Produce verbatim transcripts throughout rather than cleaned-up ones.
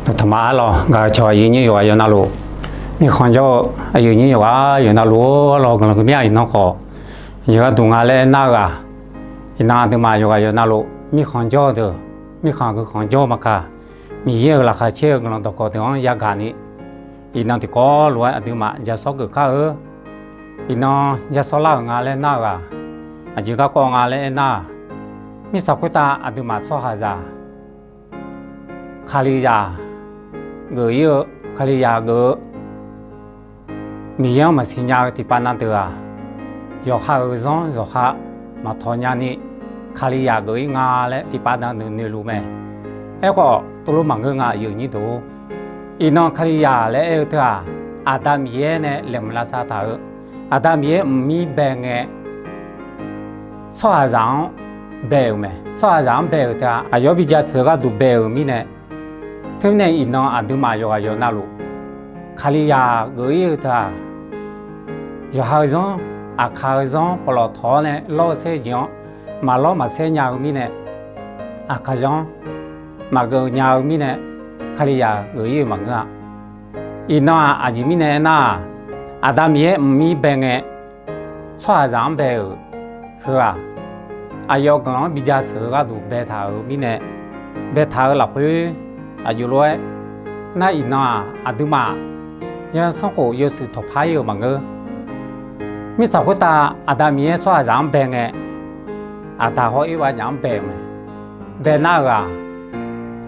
Dawqtawq ma arlawq, gaq-eu cawq aqyuif nyir yawqghaq yawqnavluf, mirkhanq jawr-eu aqyuif nyir yawqghaq yawqnavluf-or, arlawq guiqlanq heumya iqnan khawf, yawqghaq duq nga laer nar-eu ghaq, iqnan aqduimaf yawqghaq yawqnavluf mirkhanq jawr-eu deuq, mirkhanq guikhanq jawr-eu maqkaq, Miqyaer-euq laqkhaq caer-eu guiqlanq dawqkawq deuq-anr yagaq ni, iqnan tiqkawv lof-aer aqduimaf ja sawr geuf kar-eu. Iqnan ja sawr lar-euq nga laer nar-eu ghaq, aqjeq garkawv nga laer aernar-aq, mirtsaq khoertav aqduimaf tsawrhaqzaq Kalizaq geuf ir-eu, Kalizaq geuf-eu Miqyaer-anr maqsiq nya-eu tiqpav na deuq-aq, yawqha-euq zanr yawqha maqtawq nyani, Kalizaq geuf ir nga laer tiqpav na deuq noeqluf mae. Aerkhawf, tuvlof maqngeur nga, aqyuif nyir deuq-or. Iqnan Kalizaq laer aer-eu teu-aq, Aqda Miqyaer nae laeqhmq lavsav taq-eu, Aqda Miqyaer mqmir bae ngae, tsawrhaqzaq-anr bae-euq mae. Tsawrhaqzaq-anr bae-euq teu-aq, aqyawf bi jaceuq-eu gharduq bae-euq mirnae, teumirnae iqnan aqduimaf yawqghaq yawqnavluf, Kalizaq geuf ir-eu teu-aq, yawqha-eu zanr, aqkaq-eu zanr pawqlawq tawq-awr nae lawr-eu saer jeq-anr, maqlawr maqsaer nya-eu mirnae, aqkaq zanr maqgeuf nya-eu mirnae, Kalizaq geuf ir-eu maqngeur-a. Iqnan-aq, aqjeq mirnae aernar-aq, Aqda Miqyaer mqmir bae ngae, tsawrhaqzaq-anr bae-euq heu-aq, aqyawf guiqlanq-anr bi jaceuq-eu gharduq baetaq-euq mirnae, baetaq-eu lafkhoer, aqjox lof-aer nar, iqnan-aq, aqduimaf yawsanr khof yawshuif tawqpar ir-eu maqngeur. Mirtsaq khoertav Aqda Miqyaer tsawrhaqzaq-anr bae ngae, Aqda hawr Erbav nyaf-anr bae-euq mae. Bae nar-eu ghaq,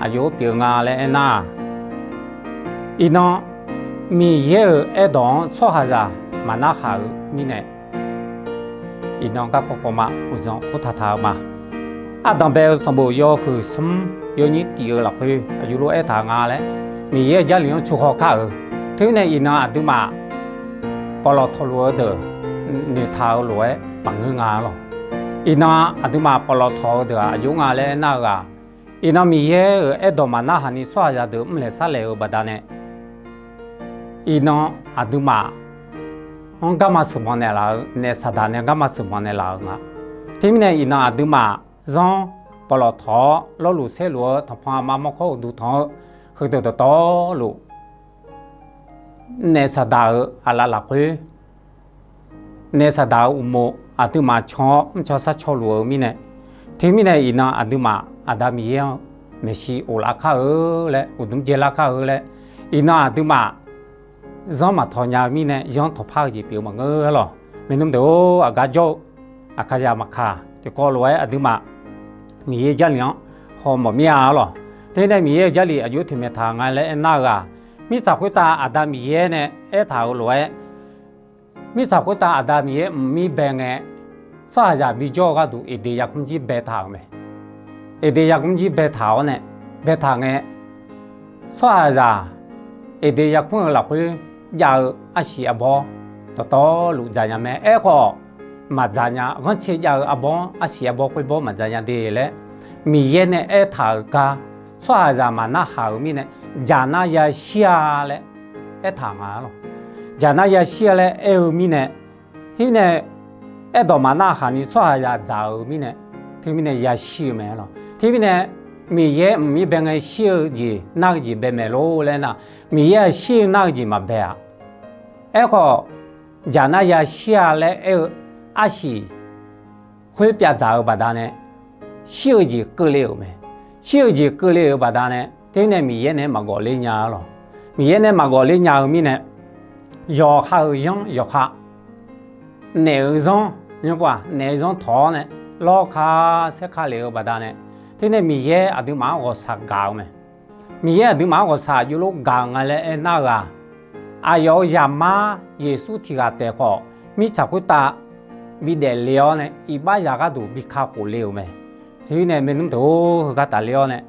aqjox-aer pyeuf nga laer aernar-aq, iqnan Miqyaer-euq aerdawq-anr tsawrhaqzaq maqnar khaq-euq mirnae, iqnan garkawv kawv ma uqdzan khoertaq taq-eu ma. Ardanq bae-eu sanqbof yawhuiq smr yawnyir tif-eu lafkhoer aqjox lof aertaq-eu nga laer, Miqyaer-euq Jarlif-anr cu haw kar-euq. Teumirnae iqnan aqduimaf pawqlawq tawqluf-eu deuq noeqtaq-eu lof-aer maqngeur nga lawq. Iqnan aqduimaf pawqlawq tawq-eu deuq-aq aqjox nga laer aernar-eu ghaq, iqnan Miqyaer-euq aerdawq maqnar haq ni tsawrhaqzaq deuq mrlaeq sarlaeq-eu baqdanae, iqnan aqduimaf-anr garma sheuqbanq naeqlaf-eu naef Saqdaq nae garma sheuqbanq naeqlaf-eu nga. Teumirnae iqnan aqduimaf zanr pawqlawq tawq-awr lawrluf saerluf-eu tanqpanq aqma mawrkawr uqduq tanq-eu heudeuq dawqtawvluf, naef Saqdaq-euq aqlaf lafkhoer, naef Saqdaq-euq uqmov aqduimaf can-awr mrcan sar caw luf-eu mirnae, teumirnae iqnan aqduimaf Aqda Miqyaer-anr maeqshi of lar kar-eu laer, uqdmr jaelar kar-eu laer, iqnan aqduimaf zanr maqtawq nya-eu mirnae yanr tawqpar-eu jeq pyeuf-eu maqngeur lawq. Maernmr deuq-or, aqgar jawr-eu aqkaqzaq maqkaq tiqkawv lof-aer aqduimaf Miqyaer Jarlif-anr hawmawf mir-a lawq. Teumirnae Miqyaer-euq Jarlif aqjox toeqmaeq taq nga laer aernar-eu ghaq, mirtsaq khoertav Aqda Miqyaer nae aertaq-euq lof-aer, mirtsaq khoertav Aqda Miqyaer mqmir bae ngae, tsawrhaqzaq bijawr-eu gharduq Eqdeq yarkmr jir baetaq-euq mae. Eqdeq yarkmr jir baetaq-awr nae, baetaq ngae, tsawrhaqzaq Eqdeq yarkmr-euq lafkhoer jav-eu arsiq arbawr dawqtawvluf dzaqnya mae. Aerkhawf, maqdzaq nya, ghanrcae jav-eu arbawr-anr arsiq arbawr khoerbawr maqdzaq nya de laer Miqyaer nae aertaq-euq gar, tsawrhaqzaq maqnar haq-euq mirnae, jaqnar yashir-a laer aertaq nga lawq. Jaqnar yashir-a laer aer-eu mirnae, teumirnae aerdawq maqnar haq ni tsawrhaqzaq dzaq-euq mirnae, teumirnae yashir-eu mae lawq. Teumirnae Miqyaer mqmir bae ngae shir-eu jeq nar-eu jeq bae maeq lor laer nar, Miqyaer-aq shir-eu nar-eu jeq maqbae-a. Aerkhawf, jaqnar yashir-a laer aer-eu arsiq khoer pyavdzaq-eu baqdanae, shir-eu jeq keuvle-euq mae. Shir-eu jeq keuvle-euq baqdanae, teumirnae Miqyaer nae maqgawf ler nya-a lawq. Miqyaer nae maqgawf ler nya-eu mirnae, yawqha-euq yanr yawqha, naef-eu zanr, nymr-aq naef-eu zanr tawq-awr nae lawrka saerka lef-eu baqdanae, teumirnae Miqyaer aqduimaf-anr ghawqshaq gaq-eu mae. Miqyaer aqduimaf-anr ghawqshaq jov lof gaq-eu nga laer aernar-eu ghaq, aqyawf-euq Zaqmar Yeqsur tiq ghaq taef khawf, mirtsaq khoertav bidaef le-awr nae iqbaxzaq gharduq bi kakhof le-euq mae. Teumirnae maernmr deuq-or, heugar tafler-awr nae,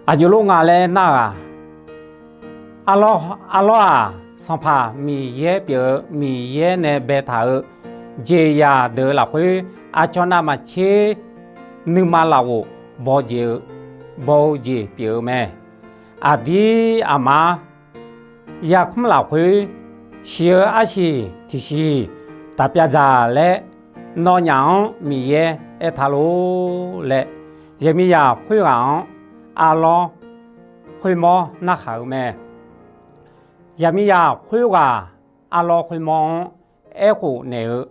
aqjox lof nga laer aernar-eu ghaq, arlawr, arlawr-aq, Sanqpaq Miqyaer pyeuf-eu Miqyaer nae baetaq-eu jeqzaq deuq-eu lafkhoer aqcawq navmaqtser nuima lafghof baw jeq-eu, baw-eu jeq pyeuf-eu mae. Aqdir aqma yarkmr lafkhoer siq-eu arsiq tiqsiq taq pyavdzaq laer nawnyaf-anr Miqyaer aertaq lor laer, Yeqmiryaq khoerghaq-anr arlawr khoermawr narhaq-eu mae. Yaqmiqzaq khoerghaq arlawr khoermawr-anr aerkhof naeq-eu,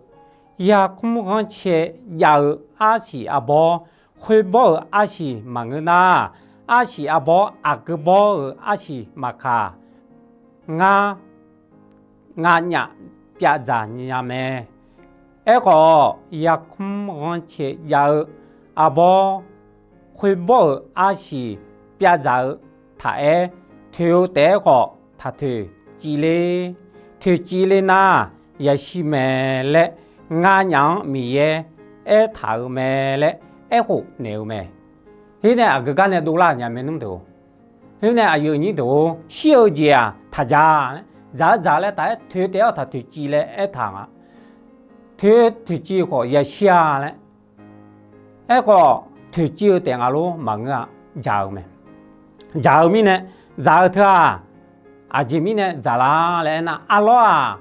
yarkmr ghanrcae jav-eu arsiq arbawr, khoerbawr-euq arsiq maqngeur nar, arsiq arbawr aqgeu bawr-euq arsiq maqkaq, ngar nganyaf pyavdzaq nya mae. Aerkhawf, yarkmr ghanrcae jav-eu arbawr, khoerbawr-euq arsiq pyavdzaq-eu taq aer, toeq-eu taef-aer khawf taq toeqciv ler. Toeqciv ler nar, yashir mae laer nganyaf-anr Miqyaer aertaq-euq mae laer aerkhof naeq-eu mae. Khoer nae aqgeu gar nae dovlar-euq nya maernmr deuq-or. Khoer nae aqyuif aqnyir deuq-or, shir-eu jeq-aq taq dzaq laer, dzaq-eu dzaq laer taq-aer toeq taef-aer taq toeqciv laer aertaq nga. Toeq toeqciv khawf yashir-a laer. Aerkhawf, toeqciv-eu taef nga lor maqngeur-a, dzaq-eu mae. Dzaq-eu mirnae, dzaq-eu teu-aq, aqjeq mirnae dzaqlar laer aernar, arlawr-aq,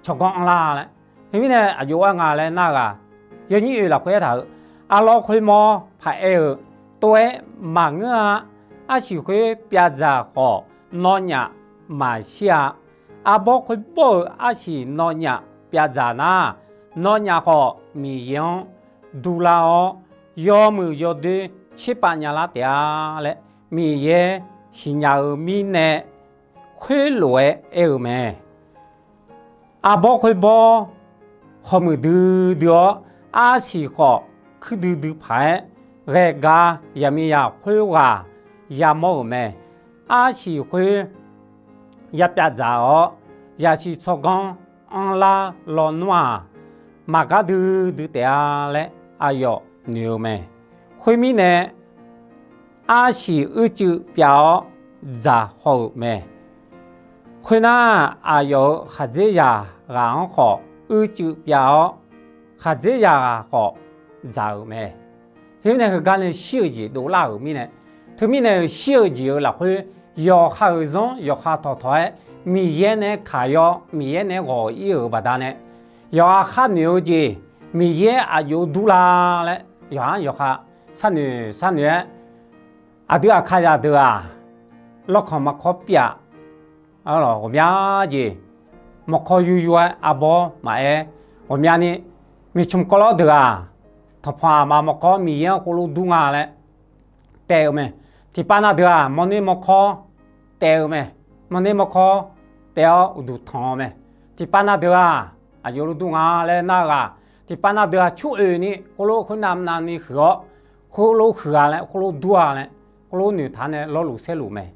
tsawrganr anrlar laer. Teumirnae aqjox-aer nga laer nar ghaq, yawnyir oeq lafkhoer aertaq-euq, arlawr khoermawr paq aer-eu, tov-aer maqngeur-a. Arsiq khoer pyavdzaq khawf, nawnyaf maqshir-a. Arbawr khoerbawr-euq arsiq nawnyaf pyavdzaq nar, nawnyaf khawf Miqyaer-anr durlar-awr, yawmuiq yawdoer tserpav nyalar taef-a laer Miqyaer siqnya-eu mirnae, khoerlof-aer aer-eu mae. Arbawr khoerbawr khawf muiqdui dui-awr, arsiq khawf kuirdui dui paq-aer, ghae gar yaqmiqzaq khoerghaq yamawr-euq mae. Arsiq khoer ya pyavdzaq-awr, yasiq tsawrganr anrlar lawnmr-aq, maqgar duidui taef-a laer aqyawf noeq-eu mae. Khoermirnae, arsiq uicuiv pyav-awr dzaq haw-euq mae. Khoernar, aqyawf-euq khaqdzerzaq ghaq-anr khawf uicuiv pyav-awr, khaqdzerzaq ghaq khawf dzaq-euq mae. Teumirnae heugar nae shir-eu jeq dovlar-euq mirnae, teumirnae shir-eu jeq-euq lafkhoer yawqha-euq zanr yawqha tawqtawq-aer Miqyaer nae kaq-awr Miqyaer nae ghawq-ir-euq baqdanae, yawqha khar noeq-eu jeq Miqyaer aqjox durlar laer yawqha-anr yawqha sharnoeq sharnoeq-aer, aqdui Aqkaqzaq deuq-aq, lawrkanq maqkawr pyav, ghawqmya jeq mawrkawr yur yur-aer arbawr maqaer, ghawqmyani miqcmq kawvlawr deuq-aq, tanqpanq aqma mawrkawr Miqyaer-anr khoerlof dur nga laer taev-eu mae. Tiqpav na deuq-aq, mawrner mawrkawr taev-eu mae. Mawrner mawrkawr taev-awr uqduq tanq-eu mae. Tiqpav na deuq-aq, aqjox lof dur nga laer nar-eu ghaq, tiqpav na deuq-aq, cur oeq ni khoerlof khoernav navni huiq-awr, khoerlof huiq-a laer, khoerlof dur-a laer, khoerlof noeqtaq nae lawrluf saerluf mae.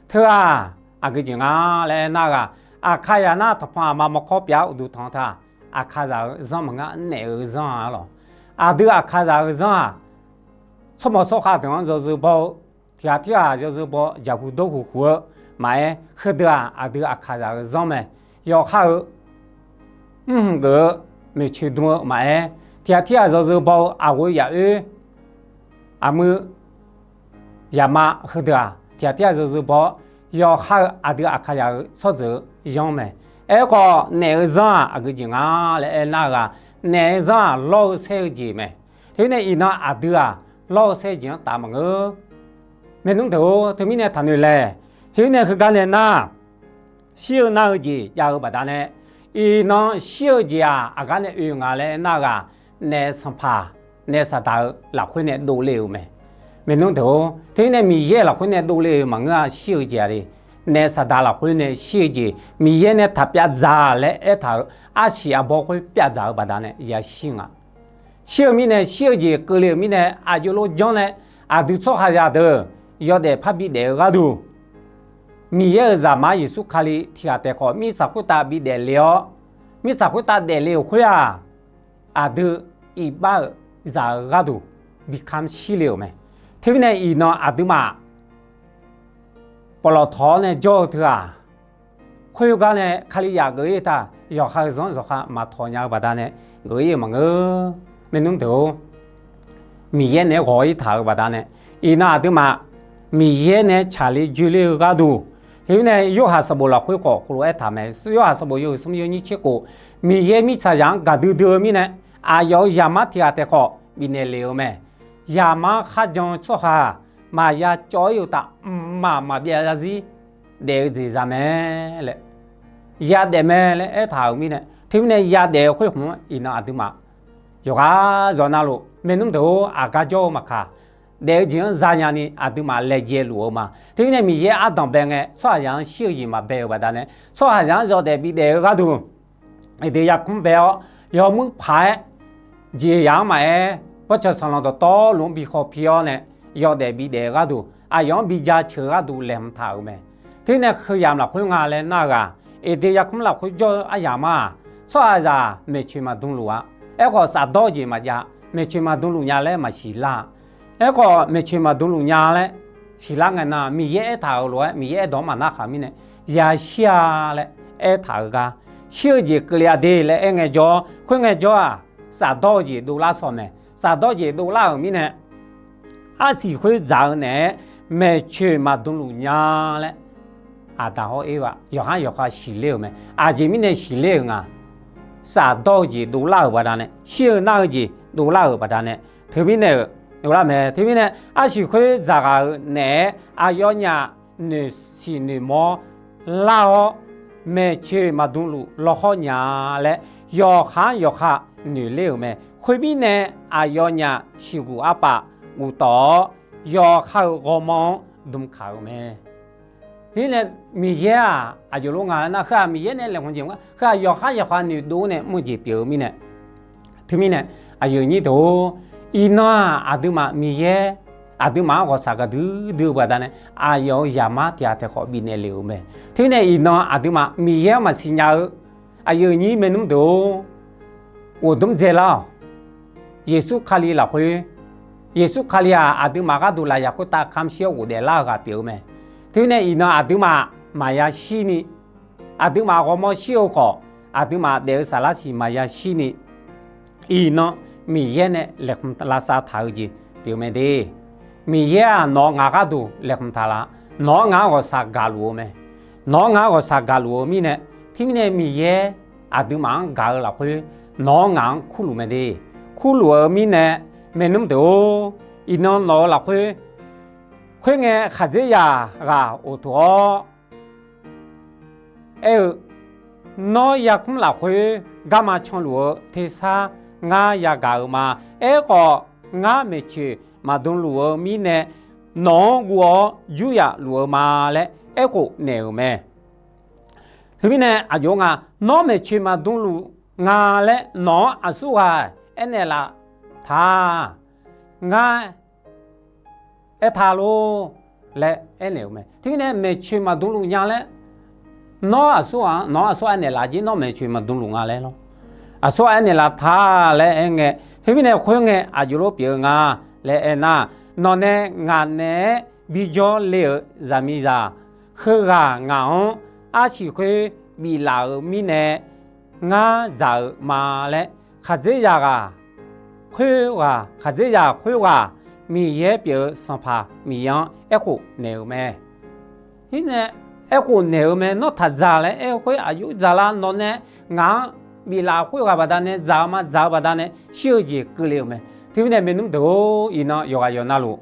Teu-aq, aqgeu jeq nga laer aernar-eu ghaq, Aqkaqzaq nar tanqpanq aqma mawrkawr pyav-awr uqduq tanq-eu ta, Aqkaqzaq-euq zanr maqngeur, naef-euq zanr-a lawq. Aqdui Aqkaqzaq-euq zanr-aq, tsawrmawq tsawrkhav deuq-anr yawzeu baw-eu, tiqghaq tirghaq yawzeu baw-eu, jaqhu dawrhuq huq-eu maqaer, heudeuq-aq aqdui Aqkaqzaq-euq zanr mae. Yawqha-euq mrhmq geuf-eu, maeqtsoeq dm-eu maqaer, tiqghaq tirghaq yawzeu baw-eu, aqghoe yaq oer, aqmuiq yaqma heudeuq-aq tiqghaq tirghaq yawzeu baw-awr, yawqha-euq aqdui Aqkaqzaq-euq tsawrjeuq-eu zanr mae. Aerkhawf, naef-eu zanr-aq aqgeu jeq nga laer aernar-eu ghaq, naef-eu zanr-aq lawr-eu saer-eu jeq mae. Teumirnae iqnan aqdui-aq lawr-eu saer-eu jeq-anr taf maqngeur. Maernmr deuq-or, teumirnae taqnoeq laeq. Khoermirnae heugar nae nar, shir-eu nar-eu jeq jav-eu baqdanae, iqnan shir-eu jeq-aq aqgar nae oe nga laer aernar-eu ghaq, naef sanqpaq, naef saqdaq-eu lafkhoer nae dovle-euq mae. Maernmr deuq-or, teumirnae Miqyaer lafkhoer nae dovle-euq maqngeur-a. Shir-eu jeq-aq le, naef saqdaq lafkhoer nae shir-eu jeq, Miqyaer nae taq pyavdzaq laer aertaq-euq arsiq arbawr khoer pyavdzaq-eu baqdanae yashir nga. Shir-eu mirnae shir-eu jeq keuvle-euq mirnae aqjox lof janr nae, aqdui tsawrhaqzaq deuq yawdaef par bidaef-eu gharduq, Miqyaer-euq Zaqmar Yeqsur Kali tiqghaq taef khawf mirtsaq khoertav bidaef le-awr, mirtsaq khoertav daefle-euq khoer-aq, aqdui iqbax-euq zaq-eu gharduq bi kamr shir le-euq mae. Teumirnae iqnan aqduimaf pawqlawq tawq-awr nae jawr-eu teu-aq, khoergar nae Kalizaq geuf-ir ta, yawqha-euq zanr yawqha maqtawq nya-eu baqdanae geuf-ir-eu maqngeur. Maernmr deuq-or, Miqyaer naeq-aer ghawq-ir taq-euq baqdanae, iqnan aqduimaf Miqyaer nae tsaqler joe ler-eu gharduq, khoermirnae Yorhaq sanqbof lafkhoer khawf khoerlof-aer taq mae. Yorhaq sanqbof yawhuiq smr yawnyir tser khof, Miqyaer mirtsaqzaq-anr gaqdui dui-eu mirnae, aqyawf-euq Zaqmar tiqghaq taef khawf bifnaeq le-euq mae. Zaqmar kharjan-eu tsawrhaq maqya cawv-ir-eu uqtaf, mqmaq maqbyav zarzir daef-eu jeq za mae laer, yadaef mae laer aertaq-euq mirnae, teumirnae yadaef-eu khoer hmq-anr iqnan aqduimaf yawqghaq yawqnavluf maernmr deuq-or, aqgar jawr-eu maqkaq, daef-eu jeq-anr zanya ni aqduimaf laejae luf-eu ma. Teumirnae Miqyaer ardanq bae ngae tsawrhaqzaq-anr shir-eu jeq maqbae-euq baqdanae, tsawrhaqzaq-anr yawdaef bidaef-eu gharduq, Eqdeq yarkmr bae-awr, yawmuir paq-aer, jeqzaq-anr maqaer, bawrtsanq sanqlanq dawqtawvluf-anr bi khawf pi-awr nae, yawdaef bidaef-eu gharduq, aqyawf-anr bi jaceuq-eu gharduq laeqhmq taq-euq mae. Teumirnae heuyamq lafkhoer nga laer nar-eu ghaq, Eqdeq yarkmr lafkhoer jawr-eu aryamq ma-aq, tsawrhaqzaq maeqtsoeq maqdmluf-a. Aerkhawf, safdawr-eu jeq maqjav, maeqtsoeq maqdmluf nya laer maqsiq lar-a. Aerkhawf, maeqtsoeq maqdmluf nya laer siqlar ngae nar, Miqyaer aertaq-euq lof-aer Miqyaer aerdawq-anr maqnarhaq mirnae, yashir-a laer aertaq-eu gar, shir-eu jeq keuvle-a de laer aerngae jawr-awr, khoerngae jawr-aq, safdawr-eu jeq dovlar sawq mae. Safdawr jeq dovlar-euq mirnae, arsiq khoer dzaq-eu naeq-aer maeqtsoeq maqdmluf nya laer, aqda hawr er-aq yawqhar yawqha siqler-euq mae. Aqjeq mirnae siqler-euq nga, safdawr-eu jeq dovlar-euq baqdanae, shir-eu nar-eu jeq dovlar-euq baqdanae, teumirnae-euq dovlar mae. Teumirnae arsiq khoer dzaqghaq-euq naeq-aer aqyawfnyaf noeqsiq noeqmawr lar-awr, maeqtsoeq maqdmluf lawkhawr nya laer, yawqha-anr yawqha noeqler-euq mae. Khoermirnae, aqyawfnyaf siqguq arpaf guftawf-awr, yawqha-euq ghawrmawr-anr dmkaq-euq mae. Mirnae, Miqyaer-aq aqjox lof nga laer nar, heu-aq Miqyaer nae laeqhmq jeq mr-a. Heu-aq yawqha yawqha noeqdov nae mr-eu jeq pyeuf-eu mirnae, teumirnae, aqyuif aqnyir deuq-or, iqnan-aq aqduimaf Miqyaer aqduimaf-anr ghawqshaq gaqdui dui-eu baqdanae, aqyawf-euq zaqmar tiq ghaq taeq khawf bifnaeq le-euq mae. Teumirnae iqnan aqduimaf Miqyaer-anr maqsiq nya-eu aqyuif aqnyir maernmr deuq-or, ghofdmr dzaelar-awq. Yeqsur Kali lafkhoer, Yeqsur Kali-aq aqduimaf gharduq lafyaq khoertav kamq shir-awr ghofdaef lar-eu ghaq pyeuf-eu mae. Teumirnae iqnan aqduimaf maqya shirni, aqduimaf ghawrmawr shir-eu khawf, aqduimaf daef-eu saflar siq maqya shirni, iqnan Miqyaer nae laeqhmq lavsav taq-eu jeq pyeuf mae de. Miqyaer-aq nawq-eu ngaq gharduq laeqhmq taq laf, nawq-anr ngaq-anr ghawqshaq gaqluf-eu mae. Nawq-anr ngaq-anr ghawqshaq gaqluf-eu mirnae, teumirnae Miqyaer aqduimaf-anr gaq-eu lafkhoer nawq-anr ngaq-anr kurluf mae de. Kurluf-eu mirnae, maernmr deuq-or, iqnan nawq-eu lafkhoer khoerngae khaqdzerzaq ghaq oqtuq-awr aer-eu, Nawr yarkmr lafkhoer garma canluf-eu tersar ngar yagaq-eu ma. Aerkhawf, ngar maeqtsoeq maqdmluf-eu mirnae, nawq-anr guv-awr juryaf luf-eu ma laer aerkhof naeq-euq mae. Teumirnae aqjox nga, Nawr maeqtsoeq maqdmluf nga laer nawq-anr aqsurghaq aernaeq laf ta. Ngar aertaq lor laer aernaeq-euq mae. Teumirnae maeqtsoeq maqdmluf nya laer nawr aqsurghaq-anr, nawq-anr aqsurghaq aernaeq laf jir, nawr maeqtsoeq maqdmluf nga laer lor. Aqsurghaq aernaeq laf ta laer aerngae, khoermirnae khoerngae aqjox lof pyeuf-eu nga laer aernar, nawqnae ngaq naeq-aer bijawr le-euq zaqmiqzaq heughaq ngaq-anr arsiq khoer biflaf-euq mirnae ngar dzaq-euq ma laer, khaqdzerzaq ghaq khoerghaq, khaqdzerzaq khoerghaq Miqyaer pyeuf-eu Sanqpaq Miqyaer-anr aerkhof naeq-euq mae. Aerkhof naeq-euq mae. Nawr taq dzaq laer aer-eu khoer aqjox dzaq lar, nawqnae ngaq-anr biflaf khoerghaq baqdanae dzaq-eu ma, dzaq-eu baqdanae shir-eu jeq keuvle-euq mae. Teumirnae maernmr deuq-or, iqnan yawqghaq yawqnavluf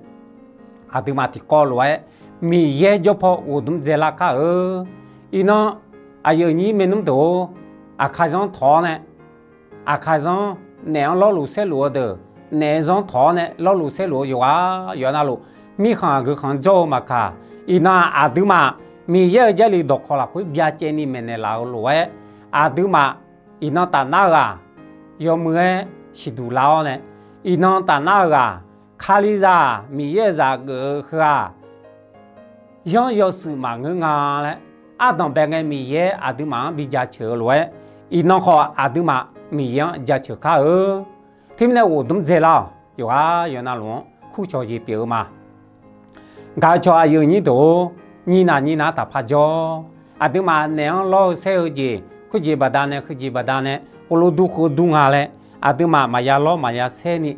aqduimaf tiqkawv lof-aer Miqyaer jawr paw ghofdmr dzaelar kar-eu. Iqnan aqyuif aqnyir maernmr deuq-or, aqkaqzanr tawq-awr nae, aqkaqzanr naef-anr lawrluf saerluf-eu deuq, naef zanr tawq-awr nae lawrluf saerluf-eu yawqghaq yawqnavluf, mirkhanq aqgeu khanq jawr-eu maqkaq, iqnan aqduimaf Miqyaer-euq Jarlif dawqkawq lafkhoer byacaevni maeqnaeq laf-eu lof-aer, aqduimaf iqnan tafnar-eu ghaq yawmuiq-aer siqduq lar-awr nae, iqnan tafnar-eu ghaq Kalizaq Miqyaer-euq zaq geuf-eu heu-aq, yanr yawshuif maqngeur nga laer, ardanq bae ngae Miqyaer aqduimaf-anr bi jaceuq-eu lof-aer, iqnan khawf aqduimaf Miqyaer-anr jaceuq kar-eu. Teumirnae ghofdmr dzaelar-awq. Yawqghaq yawqnavluf-anr kurcawq jeq pyeuf-eu ma. Gaq-eu cawq aqyuif aqnyir deuq-or, nyinaq nyinaq-anr taqpar jawr. Aqduimaf naef-anr lawr-eu saer-eu jeq, khoerjeq baqdanae heujeq baqdanae, khoerlof dur khoerlof dur nga laer, aqduimaf maqya lawr maqya saer ni,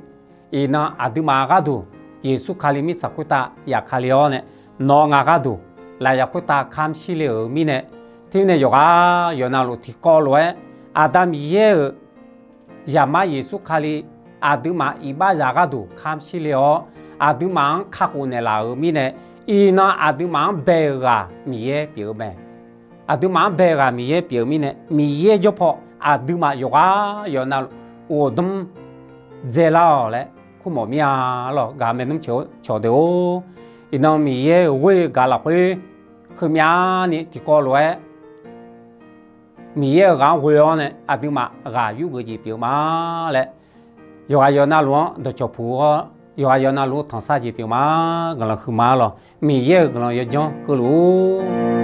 iqnan aqduimaf gharduq Yeqsur Kali mirtsaq khoertav yaf Kali-awr nae, nawq-eu ngaq gharduq lafyaq khoertav kamq shir le-euq mirnae, teumirnae yawqghaq yawqnavluf tiqkawv lof-aer, Aqda Miqyaer-euq Zaqmar Yeqsur Kali aqduimaf iqbaxzaq gharduq kamq shir le-awr, aqduimaf-anr kakhof naeqlaf-euq mirnae, iqnan aqduimaf-anr bae-eu ghaq Miqyaer pyeuf-eu mae. Aqduimaf-anr bae-eu ghaq Miqyaer pyeuf-eu mirnae, Miqyaer jawr paw aqduimaf yawqghaq yawqnavluf ghofdanr dzaelar-awq laer kurmawf mir-a lawq. Gaq maernmr cawqdeuq-or, iqnan Miqyaer-euq ghoer-eu gaq lafkhoer heumyav ni tiqkawv lof-aer Miqyaer-euq ghaq-anr ghoe-awr nae aqduimaf ghaq yurgeuf jeq pyeuf-eu ma laer, yawqghaq yawqnavluf-anr dawqcawq puq-awr, yawqghaq yawqnavluf-anr tanqsar jeq pyeuf ma. Guiqlanq huiqma lawq. Miqyaer-euq guiqlanq yawdzanr keuvluf-or.